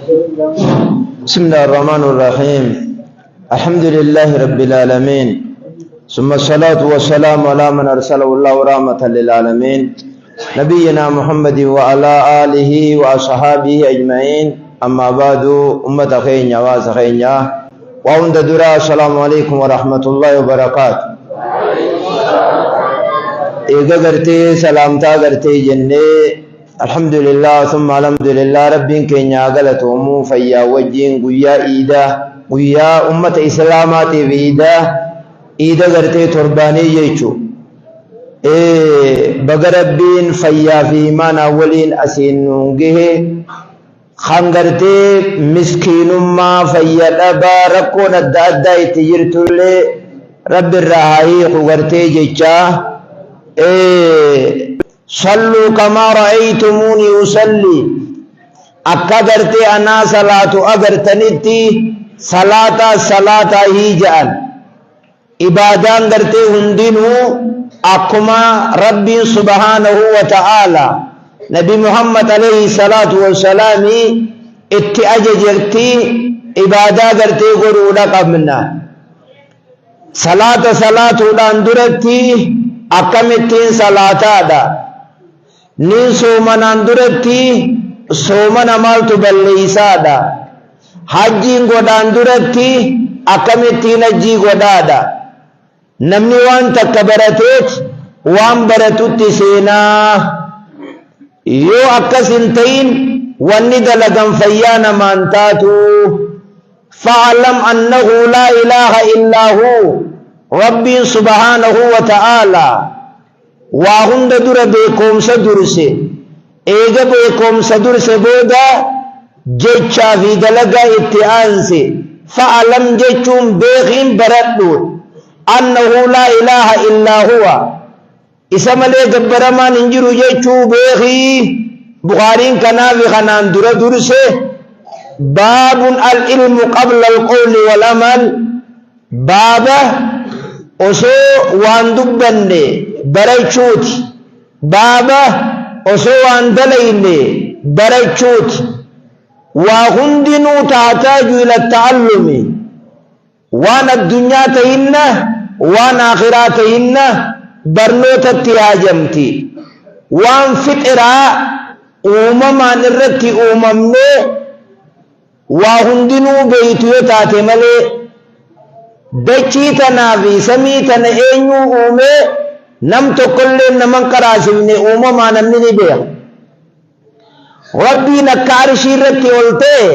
بسم الله الرحمن الرحيم. الحمد لله رب العالمين، ثم الصلاة والسلام على من أرسله الله رحمة للعالمين، نبينا محمد وعلى آله وأصحابه أجمعين. أما بعد، أمة خينيا واس خينيا وعند درا، السلام عليكم ورحمة الله وبركاته. Eega gartee salaamtaa gartee jennee، الحمد لله ثم الحمد لله، Rabbiin keenya galatoomuu fayyaa wajjiin guyyaa iidaa، guyyaa ummata islaamaatiif iidaa، iida gartee torbaanii jechuu. Baga Rabbiin fayyaa fi imaanaa waliin asiin nuun gahe. Kan gartee miskiinummaa, fayya dhabaa, rakkoon adda addaa itti jirtullee Rabbi irraa haa hiiku gartee jechaa. صلوا كما رأيتموني أصلي، akka gartee anaa salaatu agartanitti salaataa salaataa hii ja'an. Ibaadaan gartee hundinuu akkuma Rabbiin سبحانه وتعالى Nabi Muhammad عليه الصلاة والسلام itti ajajerti ibaadaa gartee godhuudha qabna. Salaata salaatuudhaan duratti akkamittiin salaataadha? Nin soomanaan duratti soomana maaltu balleeysaadha? Hajjiin godhaan duratti akkamittiin hajjii godhaadha? Namni waan takka barateet waan baratutti seenaa. Yoo akkas hin ta'in, wanni dalagan fayyaa namaan taatu. فاعلم أنه لا إله إلا هو. Rabbiin سبحانه وتعالى waa hunda dura beekumsa durse. Eega beekumsa durse booda jechaa fi dalagaa itti aanse. فاعلم jechuun beekiin baradhu، أنه لا إله إلا هو، isa malee gabbaramaan hin jiru jechuu beekii. Bukaariin kanaafi kanaan dura durse باب العلم قبل القول والعمل، baaba osoo waan dubbanne barachuuti، baaba osoo waan dalayne barachuuti. Waa hundinuu تحتاج إلى التعلم. Waan addunyaa tahinna، waan akhiraa tahinna، barnootatti haajamti. Waan fixiraa uumamaan irratti uumamnee waa hundinuu beeytu yoo taate malee, dachii tanaa fi samii tana eenyuu uumee nam tokkollee naman qaraasifne, uumamaa namni ni beeka. Rabbiin akka arshii irratti ol ta'e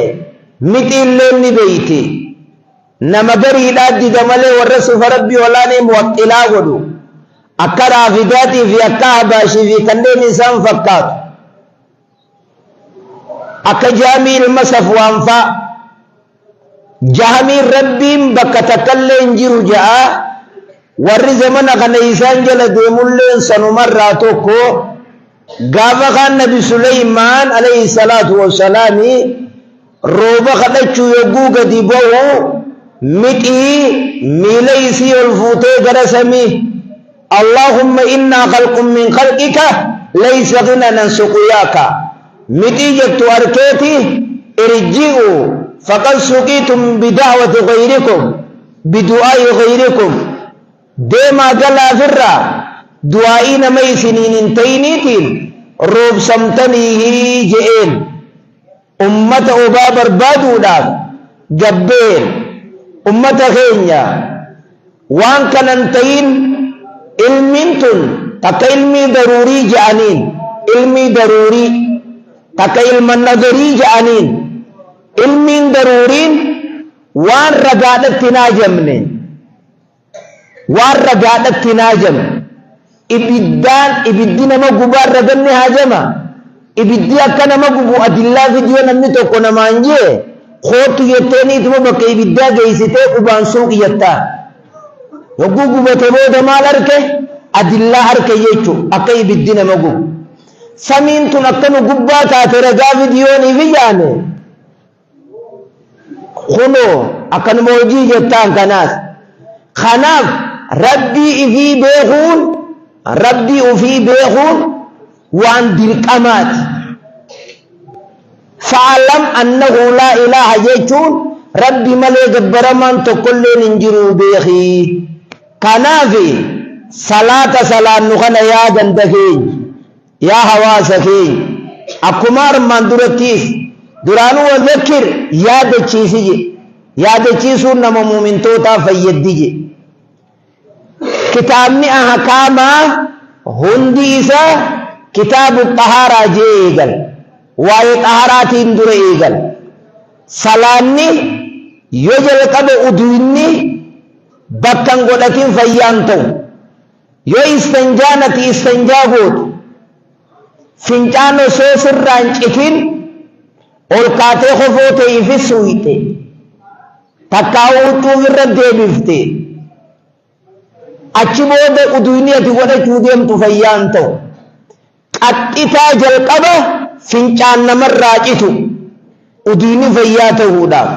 mixiillee ni beeyti. Nama gariidhaa dida malee, warra sifa Rabbii olaanee muwaxxilaa godhu akka Raafidaatii fi akka Habaashii fi kanneen isaan fakkaatu, akka Jaamii ilma Safwaan faa. Jahamiin Rabbiin bakka takkallee hin jiru ja'a. Warri zamana kana isaan jala deemulleen sanumarraa tokko. Gaafa kaan Nabi Suleymaan عليه الصلاة والسلام rooba kadhachuu yogguu gadi ba'u, mixii miila isii ol fuutee gara samii، اللهم إنا خلق من خلقك ليس غنى عن سقياك، mixii jettu arkeeti، ارجعوا فقد سقيتم بدعوة غيركم، بدعاء غيركم، deemaa galaafirraa du'aa'ii nama isiniin hin ta'iniitiin roobsamtaniihi je'een. Ummata obaa barbaaduudhaaf gabbeen. Ummata keenya, waan kanan ta'in, ilmiin tun takka ilmii daruurii je'aniin، ilmii daruurii takka ilma nadarii je'aniin. Ilmiin daruuriin waan ragaadhatti naajamne، waan ragaadhatti naajamne. Ibiddaan ibiddi nama gubaan raganni haajama. Ibiddi akka nama gubu adillaa fidiyoo namni tokko namaan jee kootu jetteeniituma bakka ibiddaa geessitee qubaan suuqi jettaa. Yogguu gubate booda maal arke? Adillaa arke jechuu, akka ibiddi nama gubu. Samiin tun akka nu gubbaa taate ragaa fidiyooniif ijaane kunoo akkanuma hojii jettaan. Kanaas kanaaf Rabbii ifii beekuun، Rabbii ufii beekuun waan dirqamaati. Fa'alam annahu laa ilaaha jechuun Rabbi malee gabbaramaan tokkolleen hin jiru beeki. Kanaaf salaata salaannu kana yaa ganda keenya, yaa hawaasa keenya, akkuma armaan durattiis duraanuu wazakkir yaadachiisi jedhe. Yaadachiisuun nama muumintootaa fayyaddi jedhe. Kitaabni ahkaamaa hundi isaa kitaabu xahaaraa jee eegala. Waa'ee xaharaatiin dura eegala. Salaanni yoo jalqabe uduinni bakka hin godhatin fayyaan ta'u. Yoo istanjaan ati istanjaa gootu fincaan osoo sirraa hin citin ol kaatee kofoo ta'e ifi suuyxe. Takkaa huccuu ofirra deebifte. Achi booda uduyni ati godhachuu deemtu fayyaa hin ta'u. Qaxxitaa jalqaba fincaan namarraa citu uduyni fayyaa ta'uudhaaf.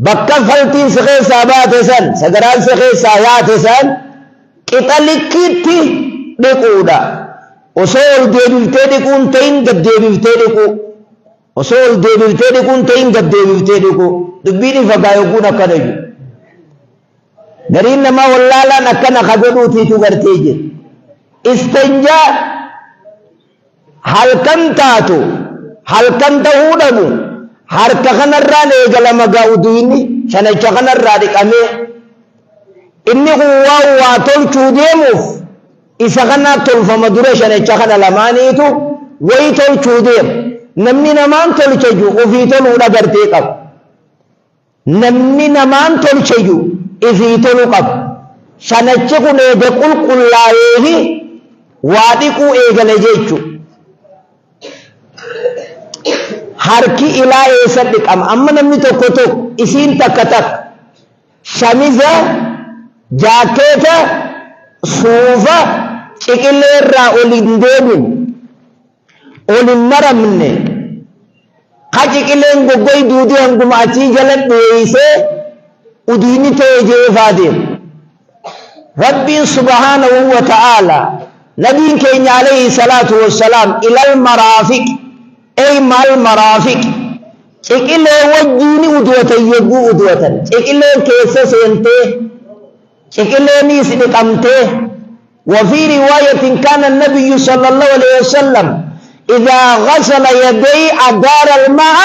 Bakka faltiin si keessaa baate san, sagaraan si keessaa yaate san qixa likkiitti dhiquudha. Osoo ol deebiftee dhiquu hin ta'in gad deebiftee dhiquu. Osoo ol deebiftee dhiquu hin ta'in gad deebiftee dhiquu. Dubbiin ifa gaa yogguun akkana jiru. Gariin namaa wallaalaan akkana ka godhuutiitu gartee jira. Istanjaa halkan taatu halkan ta'uu dhabu harka kanarraan eegalama gaa uduyni shanacha kanarraa dhiqamee inni kun waan waa tolchuu deemuuf Isa kanaa tolfama dura shanacha kana lamaaniitu wayi tolchuu deema. Namni namaan tolcha jiru ofii toluudha gartee qaba. Namni namaan tolcha jiru ifii tolu qaba. Shanachi kun eega qulqullaa'eefi waa dhiquu eegale jechuudha. Harki ilaa eessa dhiqama? Amma namni tokko tokko isiin takka takka Shamiza, jaakkeeta, suufa ciqilee irraa ol hin deebine, ol hin maramne, ka ciqileen goggoyduuti hanguma achii jala dheeysee udiini ta'e jeefaa deema. Rabbiin subhaanahu wa ta'aala nabiin keenya alayhi salaatu wassalaam ilal maraafiq ey maal maraafiq Ciqilee wajjiini uduwatan yogguu uduwatan ciqileen keessa seentee ciqileeniis dhiqamtee وفي رواية كان النبي صلى الله عليه وسلم إذا غسل يديه أدار الماء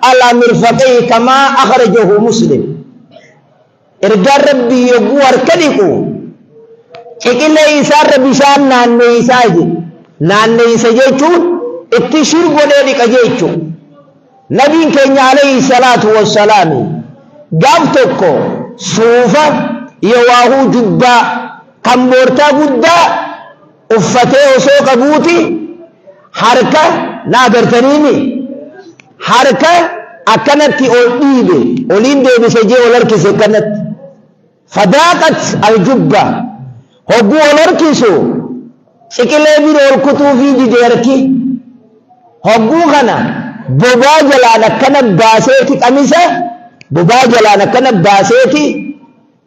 على مرفقيه كما أخرجه مسلم. Ergaan Rabbii yogguu harka dhiqu ciqilee isaarra bishaan naanneeysaa jedhe. Naanneeysa jechuun itti shir godhee dhiqa jechu. Nabiin keenya alayhi salaatu wassalaami gaaf tokko suufa yowaahuu jubbaa kan boortaa guddaa uffatee osoo qabuuti harka na agartaniimi harka akkanatti ol dhiibe oliin deebise jee ol harkise akkanatti fadaaqat aljubba hogguu ol harkisu ciqilee bira ol kutuufii dide harki hogguu kana bobaa jalaan akkana baaseeti qamisa bobaa jalaan akkana baaseeti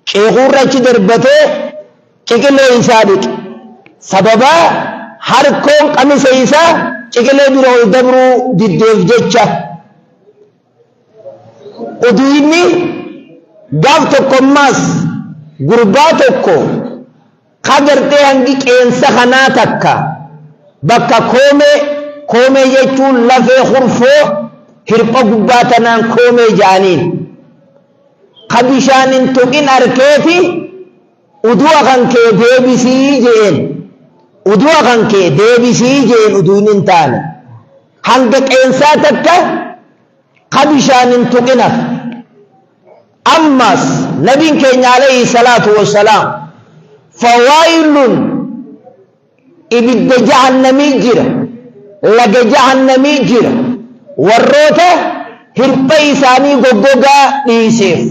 ceekuurra achi darbatee ciqilee isaa dhiqe. Sababaa harkoon qamisa isaa ciqilee bira ol dabruu diddeef jecha. Uduu inni gaaf tokkommaas gurbaa tokko ka gartee hangi qeensa kanaa takka bakka koomee koomee jechuun lafee kurfoo hirpha gubbaa tanaan koomee ja'aniin ka bishaan hin tuqin arkeeti Udu'a kan kee deebisii je'een. Udu'a kan kee deebisii je'een uduun hin taane. Hanga qeensaa takka ka bishaan hin tuqin hafe. Ammas nabiin keenya alayhi salaatu wassalaam fawaayilun ibidda jahannamii jira, laga jahannamii jira, warroota hirpha isaanii goggogaa dhiiseef.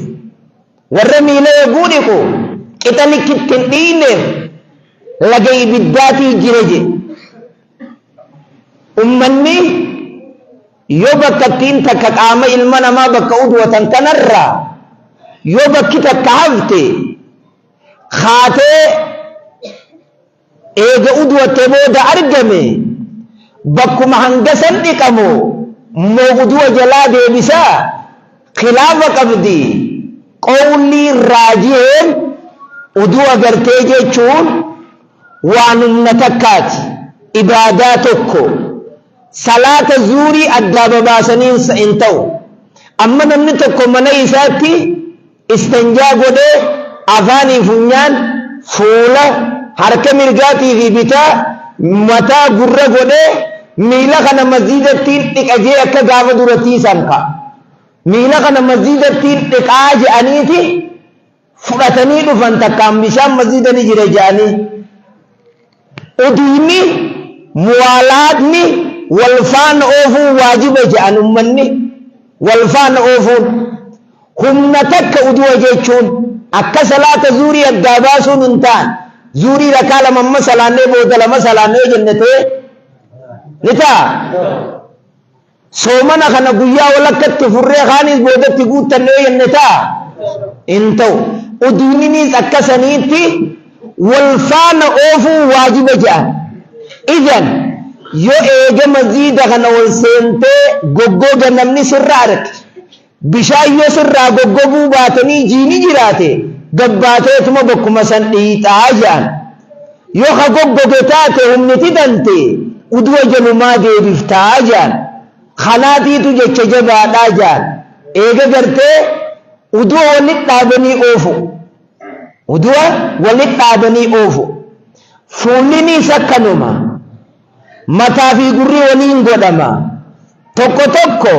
Warra miila yogguu dhiqu qixa likkitti hin dhiqneef laga ibiddaatii jira jedhe. Ummanni yoo bakkattiin takka qaama ilma namaa bakka udwatan kanarraa yoo bakki takka hafte kaatee eega udwatte booda argame bakkuma hanga san dhiqamu Moo udu'a jalaa deebisaa? Khilaafa qabdi. Qowlii raajiheen udu'a gartee jechuun waan humna takkaati. Ibaadaa tokko. Salaata zuurii addaa babaasanii hin ta'u. Amma namni tokko mana isaatti istanjaa godhee afaanii funyaan, fuula, harka mirgaatii fi bitaa, mataa, gurra godhee miila kana masjiidattiin dhiqa jee akka gaafa durattii san ka miila kana masjiidattiin dhiqaa je'aniiti fudhatanii dhufan takkaan bishaan masjiida ni jira je'anii. Uduunni muwaalaatni wal faana oofuun waajiba je'an ummanni wal faana oofuun humna takka udu'a jechuun akka salaata zuurii addaa baasuun hin ta'an. Zuurii rakaa lama amma salaannee booda lama salaannee jenne ta'e ni ta'a. Soomana kana guyyaa walakkatti furree kaanis boodatti guuttanne yoo jenne ta'a? Hin ta'u. Uduuniniis akka saniitti wal faana oofuu waajiba je'an. Idan yoo eega masjiida kana ol seentee goggoga namni sirra arge bishaan yoo sirraa goggoguu baatanii jiini jiraate gabbaateetuma bakkuma san dhiixaa je'an. Yoo ka goggoge taate humniti tante udu'a jalumaa deebiftaa je'an. Kanaatiitu jecha jabaadhaa je'an. Eega gartee udu'a walit dhaabanii oofu. Udu'a walit dhaabanii oofu. Fuulliniis akkanuma. Mataa fi gurri waliin godhama. Tokko tokko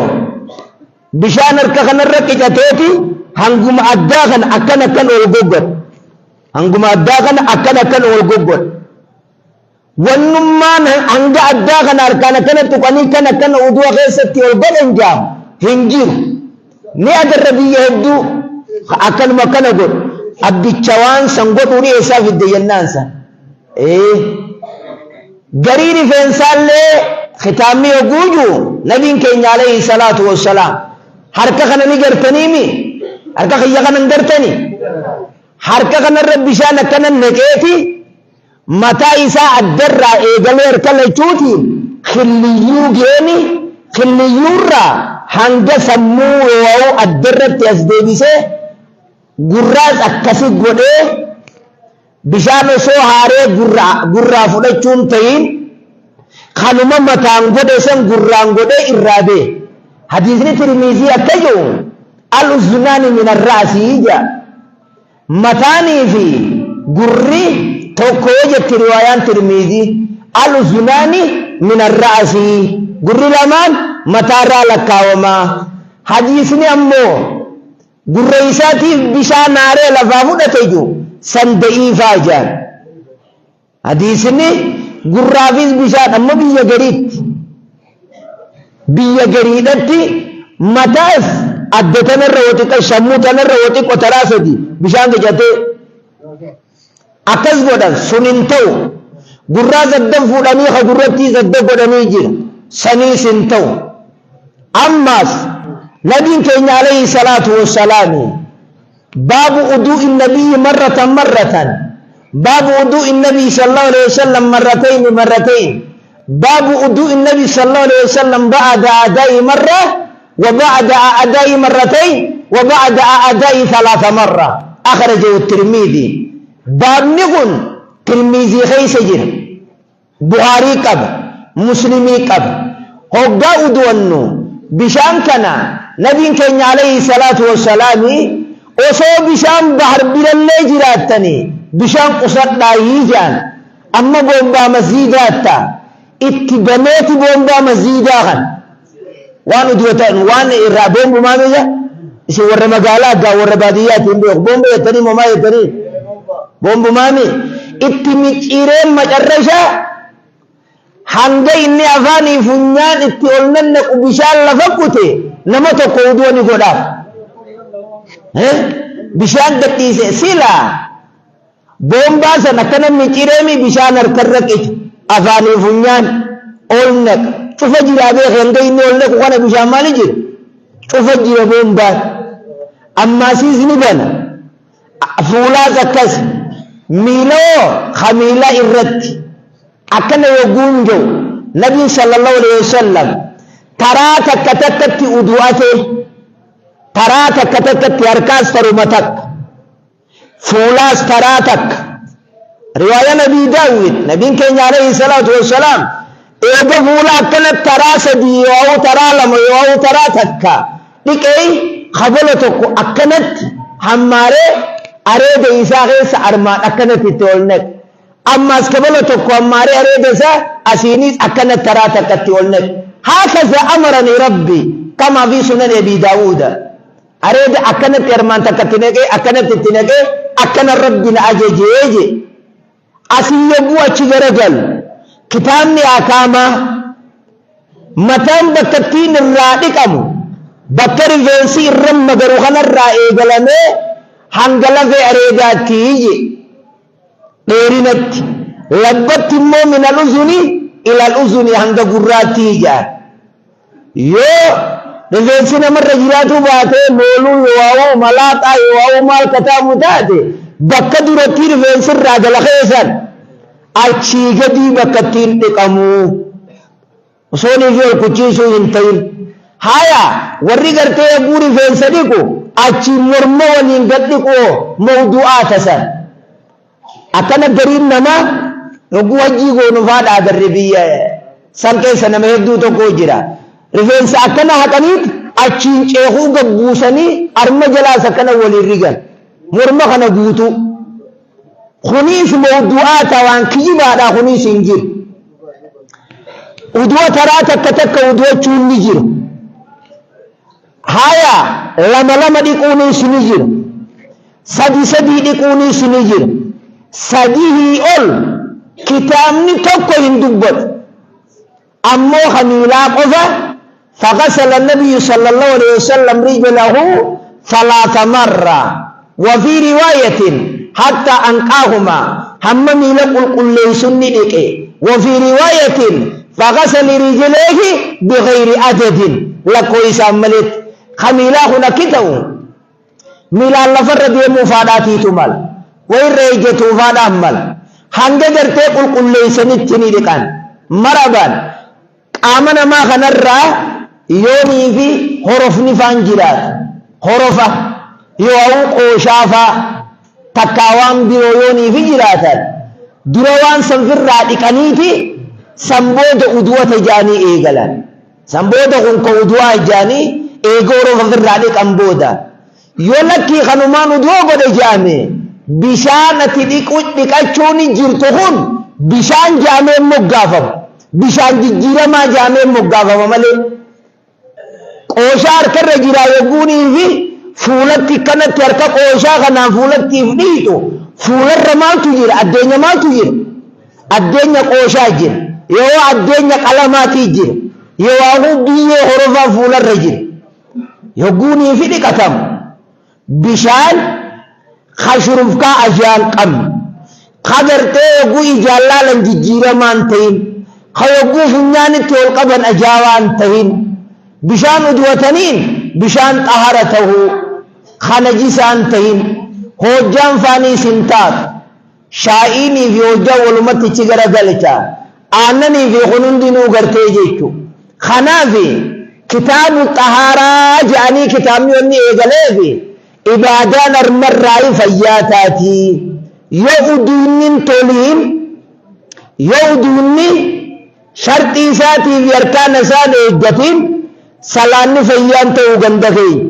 bishaan harka kanarra qicateeti hanguma addaa kana akkan akkan ol goggodha. Hanguma addaa kana akkan akkan ol goggodha. Wannummaan hanga addaa kana harkaan akkana tuqanii kan akkana udu'a keessatti ol godhan jaamu hin jiru. Ni agarra biyya hedduu akkanuma akkana godhu. Abbicha waan san godhuu ni eessaa fidde jennaan san. Ee. Garii rifeensaallee kitaabni yogguu jiru nabiin keenya alayhi salaatu wassalaam harka kana ni gartaniimi harka kiyya kana hin gartanii harka kanarra bishaan akkana naqeeti mataa isaa addarraa eegalee harka lachuutiin killiyyuu geeni killiyyuurraa hanga sammuu yoo addarratti as deebisee gurraas akkasi godhee Bishaan osoo haaree gurra gurraa fudhachuun tahin kanuma mataan godhe san gurraan godhee irraa bee. Hadiisni Tirmiizii akka jedhu al uzunaani min arra'si jedha. Mataanii fi gurri tokko jetti riwaayaan Tirmiizii al uzunaani min arra'si gurri lamaan mataarraa lakkaawama. Hadiisni ammoo Gurra isaatiif bishaan haaree lafaa fudhate jiru san da'iifaa jedhan. Hadiisni gurraafis bishaan amma biyya gariitti biyya gariidhatti mataas adda tanarra woxiqa shammuu tanarra woxiqo taraa sadi bishaan qicatee akkas godhan sun hin ta'u. Gurraas adda fuudhanii ka gurrattiis adda godhanii jira saniis hin ta'u. Ammaas Nabiin keenya alayhi salaatu wassalaami baabu uduu'i nabiyyi marratan marratan baabu uduu'i nabii sallallahu alayhi wasallam marratayni marratayn baabu uduu'i nabii sallallahu alayhi wasallam ba'da adaa'i marra wa ba'da adaa'i marratayn wa ba'da adaa'i thalatha marra akhrajahu tirmidhi. Baabni kun Tirmizii keessa jira. Bukhaarii qaba, Muslimii qaba. Hoggaa udu'annu bishaan kana Nabiin keenya alayhi salaatu wassalaami osoo bishaan bahar birallee jiraattanii bishaan qusadhaayii jedhan. Amma boombaa masjiidaatta itti baneeti boombaa masjiidaa kana waan udu'atan waan irraa boombumaa meesha isin warra magaalaa aggaa warra baadiyyaatti hin beeku boomba jettanii momaa jettanii boombumaami itti micciiree macarrashaa hanga inni afaanii funyaan itti ol nannaqu bishaan lafa kute nama tokko udu'a ni godhaaf. Bishaan gadhiise silaa Boombaa san akkana micireemi bishaan harkarra qica afaanii funyaan ol naqa cufa jiraa beeki hanga inni ol naqu kana bishaan maali jira cufa jira boombaan ammaasiis ni bana fuulaas akkas miila hoo ka miila irratti akkana yogguun jiru nabiin sallallahu alaihi wasallam. Taraa takka takkatti udu'ate, taraa takka takkatti harkaas taruma takka, fuulaas taraa takka. Riwaayaan Abii Daawwid, nabiin keenya alayhi salaatu wassalaam eega fuula akkana taraa sadii yoo taraa lama yoo taraa takka dhiqee, kabala tokko akkanatti hammaaree areeda isaa keessa armaan akkanatti itti ol naqe. Ammaas kabala tokko hammaaree areeda isaa asiinis akkanatti taraa takkatti ol naqe. Haakaza amarani rabbi kamaa fi sunan Abii Daawuda. Areeda akkanatti armaan takkatti naqee, akkanatti itti naqee, akkana rabbi na ajajee je. Asii yogguu achi garagalu, kitaabni akaamaa mataan bakka ittiin irraa dhiqamu, bakka rifeensi irra magaru kanarraa eegalamee hanga lafee areedaatti je dheerinatti. Labbatti immoo minal uzuni ilal uzuni, hanga gurraatti jedhan. Yoo rifeensi namarra jiraatuu baatee, mooluu yoo malaaxaa yoo maal kataamu taate, bakka duratti rifeensi irraa gala keessan achii gadii bakka ittiin dhiqamuu osoo fi ol kuchiisuu hin ta'in. Haya, warri gartee eeguu rifeensa dhiqu achii morma waliin gad dhiqu mawdu'aa tasan. Akkana gariin namaa yogguu hajjii goonu faadha agarre, biyya san keessa nama hedduu tokko jira. Rifeensa akkana haqaniit achiin ceekuu gabbuusanii arma jalaas akkana waliin rigan. Morma kana guutuu. Kunis mawdu'aata, waan kijibaadha, kunis hin jiru. Udu'a taraa takka takka udu'achuun ni jira. Haya, lama lama dhiquunis ni jira. Sadi sadii dhiquunis ni jira. Sadihii ol kitaabni tokko hin dubbatu. Ammoo kamiilaa qofa فغسل النبي صلى الله عليه وسلم رجله ثلاث مرة، وفي رواية حتى أنقاهما، هم ميلا قل سني. وفي رواية فغسل رجليه بغير عدد. لكويسا ملت خميلا هنا كتو miilaan lafarra deemuu faadhaatiitu mal wayirra ejjetuu faadhaan mal hanga gartee qulqulleessanitti ni dhiqan. Maraban qaama namaa kanarraa yoonii fi horofni faan jiraatu, horofa yoo qooshaafaa takkaa waan biroo yoonii fi jiraatan, dura waan sanfirraa dhiqaniiti san booda uduwata jaanii eegalan. San booda kun ka udu'aa jaanii eega horofa firraa dhiqan booda. Yoo lakkii kanumaan udu'a godhe jaame, bishaan ati dhiqachuun jirtu kun bishaan jaamee moggaafamu, bishaan jijjiiramaa jaamee moggaafama malee, qooshaa harkarra jiraa yogguunii fi fuulatti kanatti harka qooshaa kanaan fuulattiif dhiitu, fuularra maaltu jira? Addeenya maaltu jira? Addeenya qooshaa jira, yoo addeenya qalamaatii jira, yoo biyyee horofaa fuularra jira, yogguunii fi dhiqatamu bishaan kashurufkaa ajaan qabnu, ka gartee yogguu ijaan laalan jijjiiramaan ta'in, ka yogguu funyaanitti ol qaban ajaawaan ta'in, bishaan udwataniin bishaan xahara tahuu, ka najisaan ta'in, hojjaan faaniis hin taatu. Shaa'iinii fi hojjaan walumatti ichi garagalcha, aannanii fi kun hundinuu gartee jechu. Kanaaf kitaabu xahaaraa jedhanii kitaabni wanni eegaleefi ibaadaan armarraayi fayyaa taatii. Yoo uduunni hin toliin, yoo uduunni sharxii isaatii fi arkaana isaan eeggatiin, salaanni fayyaan ta'uu ganda keenya.